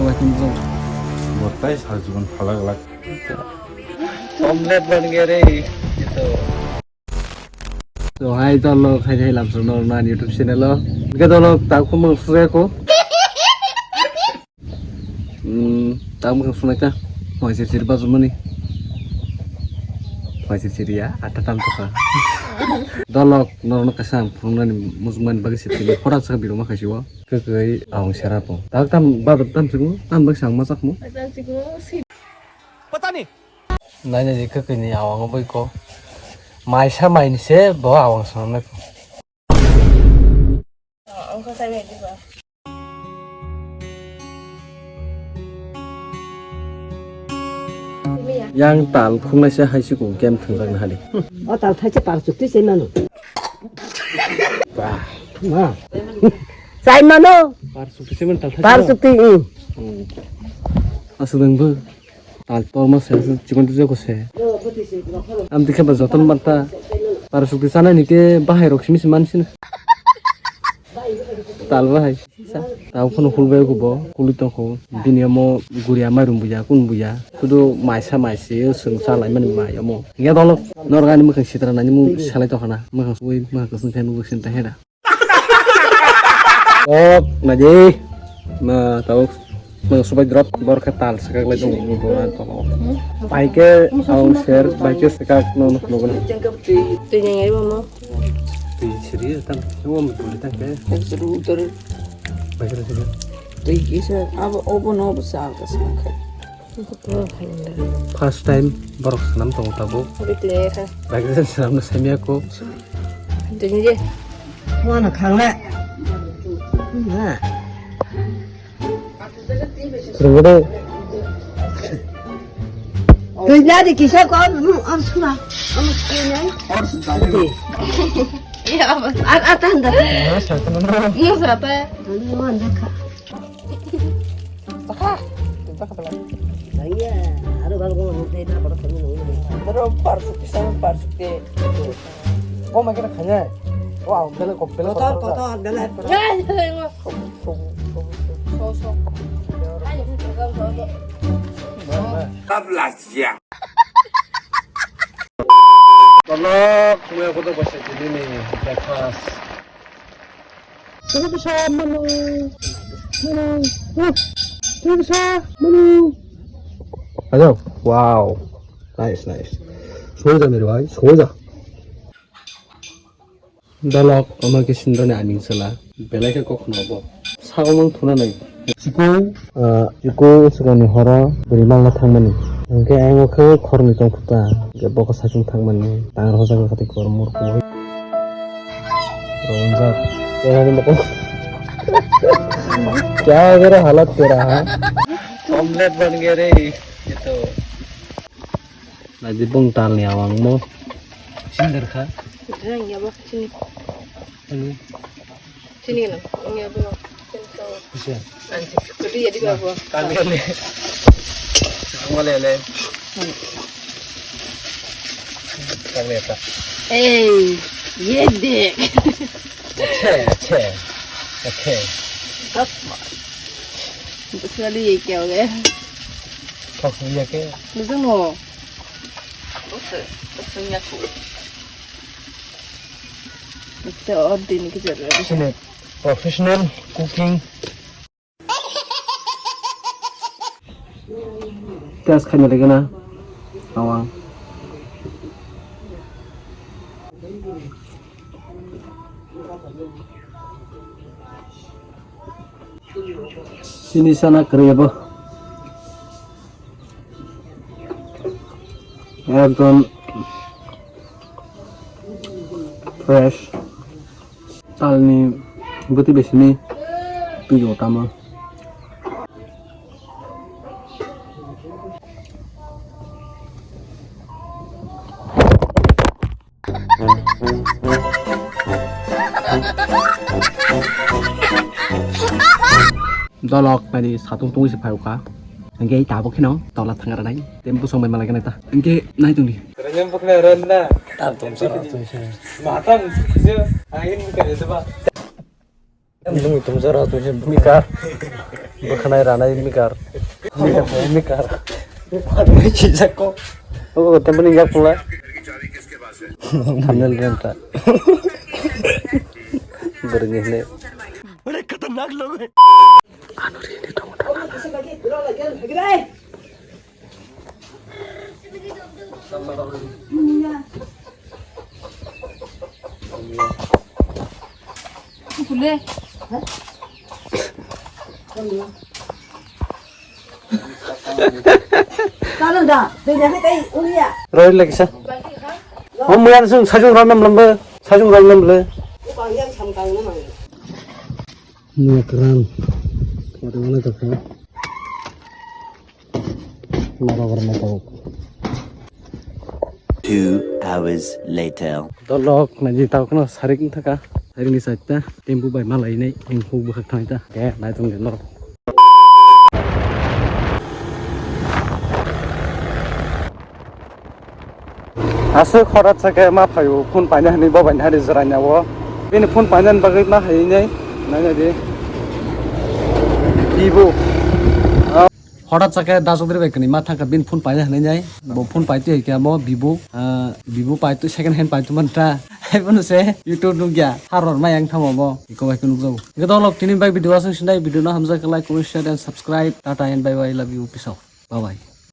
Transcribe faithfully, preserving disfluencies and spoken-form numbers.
Bo tai sal jibon phalak lak. Omelette ban gaya re, ito. To hai tolo khai khai lamsong no na YouTube channel o. Ke tolo ta khumang sure ko. Hmm, ta mung sunai ta. Hoi sir sir bazu mani. Hoi sir sir ya, ata tam to ka. Dolok norno kasam phungnani mujungmani bagi sir sir. Hora sa biro ma khaisi o. Kwkwi awang sera po. Tak tam ba tam sigo, tam bak sang ma sak mo. Pata nahi. Nai nai kwkwi ni awang bai ko. Maisa maini se bo awang sang nai ko. Yang tal khungnai se hai sigo game thwngjak na hali. O tal thai se par chukti se mano. Bah. Ma. Sai mano. Par chukti se man tal thai. Par chukti, hmm. Aswk nang bo. Tal torma se, se chikon twi joko se. Am dikhe ba joton manta. Par sukti sana ni ke bahai rok simi se mansin. Tal bahai. Tao kheno hul bai ko bo, kuli tong kho. Bini omo guria mairum buya, kun buya. Sudu maisa maisi, sung sa lai mani mai omo. Ya dolo, norgani mukhang sitra nani mu salai tong khana. Mukhang sui, mukhang kusung khe nugo sinta heda. Ok, naji. Ma, tau. Ma, subai drop, bor khe tal sekak lai tong, ni boran tong. Bai khe, aung ser, bai khe sekak, no, no, no, no. Twi nang ai mama. Twi siri, tam, wo mi puli tang khe. Ek seru utar. Bai khe siri. Twi kisa, abo, obo no, obo sa, ka sa, ka. First time borok swnam tongo tabuk. Bikle kha. Bikle swnam no samya ko. Dingje. Mano khangle. Na. Rungde. Tui na di kisa ko, hmm, ar sura. Am sura. Ar sura. Ya, bas. Ar atan da. Musa ta. Anu anda kha. Baka. Baka pala. Iya, aro baru gua mau tanya apa, apa, apa, apa. Aro par sukti sama par sukti. Kau makin khanya. Wah, bela kau bela. Kotor, kotor, bela. Ya, ya, ya. So, so. Ayo, so, so. Tablas ya. Tolok, muya kotor basa jini ni breakfast. Tunggu bisa, manu. Manu. Uh, tunggu bisa, manu. Ayo, wow. Nice, nice. Soja mere bhai, soja. Dolok, ama ke sinrani aming sala. Belai khe kok khna bo. Sago mang thuna nai. Chiko, ah, chiko sikoni horo bwrwi mangna thangmani. Hwnkhe ang o khe khorni tong phuta. Hwnkhe bokha sachung thangmani. Tangra hojak kha tei kor murkui. Ronjak. Kya hai mere halat tera, ha? Omelette ban gaya re, ye to. Naidi bong talni awang mo. Sindar kha. Rang ya bo chini. Hello. Chini no, ya bo. Bisa. Anji, kodi ya di ba bo. Kang le le. Kang le le. Kang le ta. Hey, ye de. Ache, ache. Ache. Hap. Bus wali ye kya ho gaya? Thok liya ke? Mujhe no. Bus, bus ya ko. Bus aur din ki zarurat hai. Isne professional cooking. Test khaina lagi na. Awang. Chini sana kwrwi abo. Ekdom fresh. Talni bwtwi besini twigo tamo. Dolok nadi satung tungwi se phai ukha. Hingke tabuk kheno tola thang rwnai. Tempo song bai malai ta. Hingke nai tongdi. Ranyam pukne ronna. Tam tom sara tu se. Matam se. Angin buka je ba. Em nung tum sara tu se. Mika. Bwkhanai ranai mikar. Mikar, mikar. Sijak ko. Oh, temple ni yak pula. Thumbnail renta. Bwrwini hwnwi. Bade khatarnak log hai. Ano rini tongo. Roi lagi sa. Om muyan sung sajung ram nam lambe. Sajung ram nam le. Nokran. Kau mana tak kau? Nokran tak. Two hours later. Dolok naji tau kano sarik thaka. Sarik ni saita tempu bai malai nei eng huk bukhak thang ta. Ke nai tong norok. Aswk horat sa khe ma phaio phone paina hwnwi bo bai hari jwrainao. Bini phone painani bagwi ma hai nai nai di. Vivo. Horat sa khe da Chaudhary bai kwnwi ma thangkha bini phone paina hwnwi nai. Bo phone paitwi hai khe mo Vivo, ah, Vivo paitwi second hand paitwi man ta. Hai bono se YouTube nukya. Haror ma yang thamo bo. Iko bai kwnwi nukjago. Iko dolok tini bai video aswk sinai video no hamjak like, comment, share and subscribe. Tata and bye bye. Love you. Peace out. Bye bye.